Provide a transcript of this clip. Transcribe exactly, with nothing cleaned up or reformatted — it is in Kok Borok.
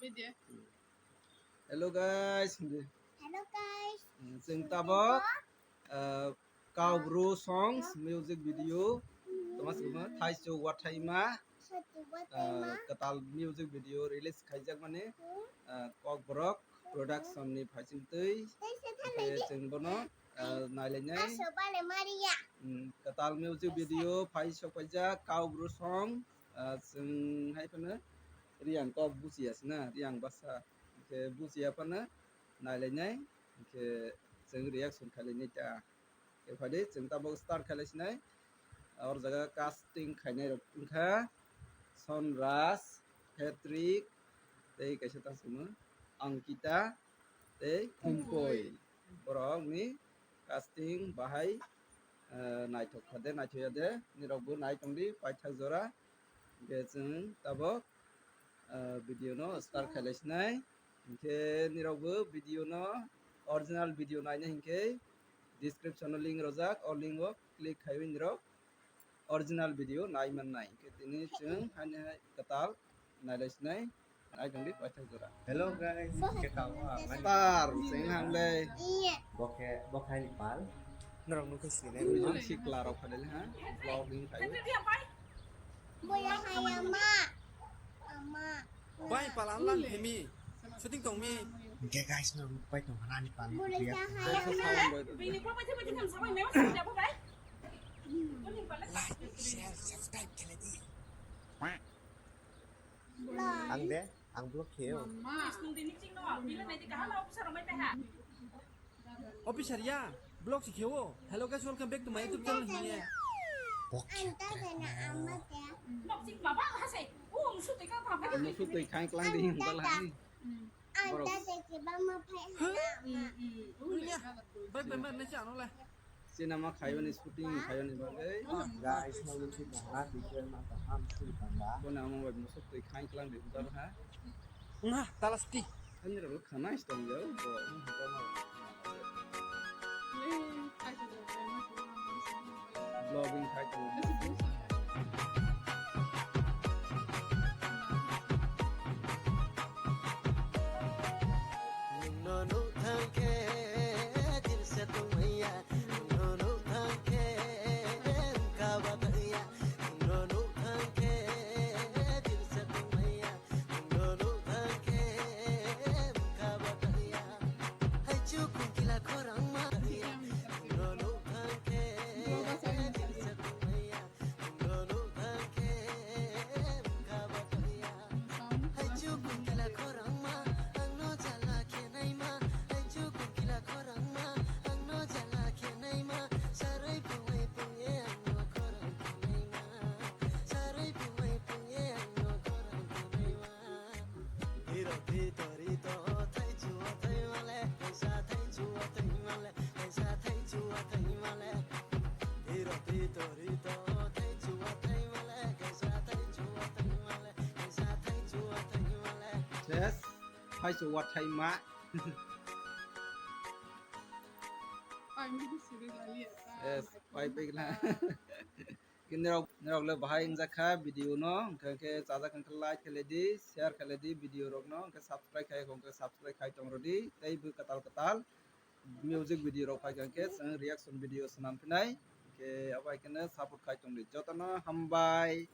Video. Hello guys. Hello guys. Chwng tabok, uh, Kaubru songs music video. Tama sima Thaichu Wathaima, uh, katal music video release khaijak mani, uh, Kokborok production ni phaising twi. Tei se thalai di. Chwng bono, uh, nailainai. Aso bale Maria. Hmm, katal music video phai sok paijak Kaubru song, ah, chwng hai phano Riang kok buchiya sina, Riang basa. Hwnkhe buchiya phano nailainai, hwnkhe chwng reaction khailainai ta. Hwnkhe phai di chwng tabok start khailaisinai. Or jaga casting khainai rok wngkha Sonraj, Patrick, tei kaisa ta simo Ankita, tei Khumkoi. Borok ni casting bahai, eh, naithok kha de, naithok ya de, nirok bo nai tong di, paithak jora. Hwnkhe chwng tabok, eh, video no start khailaisinai. Hwnkhe nirok bo video no original video naina hinkhe description o link rojak, o link o click khaiwi nirok original video nai mannai. Hwnkhe tini chwng haini hai kwtal nailaisinai. Ai tong di paithak jora. Hello guys, khe tamo ang nai. Star, chwng hamle. Bo khe, bo khe ani pal. Norok nukhe sinai. Buijon sikla rok phadele ha. Vlogging khai. Boya hai ama. Ama. Bai pal anlan hemi. Shooting tong mi. Hwnkhe guys, norok pai tong ani pal. Boya hai ama. Bini ko pai pai tham sabai mewa sing jabo bai. Like, share, subscribe khe di. Ang de, ang vlog khe o. Officer ya, vlog si khe o. Hello guys, welcome back to my YouTube channel. Bok khe. Musuk twi khaing klang di himba lai. Borok. Bai bai mar nai chano le. Cinema khaiyoni, shooting khaiyoni bagwi. Guys, nang nuthi tongna, teacher ma kaham sui tongna. Bono amo bai musuk twi khaing klang di himba ha. Nga, talas ti. Ani rok khana is tong jao, bo. Vlogging khai tongo. Nungno nukthang khe dilse tongmaya, nungno nukthang khe wngkha bataya, nungno nukthang khe dilse tongmaya. Ses, thaichu wathaima. Yes, pai pegla. Khe nirok, nirok le bahai wngjakha video no, hwnkhe khe chajak hwnkhe like khe lai di, share khe lai di video rok no, hwnkhe subscribe khai, hwnkhe subscribe khai tong rw di, tei bo kwtal kwtal music video rok phai kha khe chwng reaction video swnam phinai, hwnkhe abo hai kheno support khai tong di. Jotono hambai.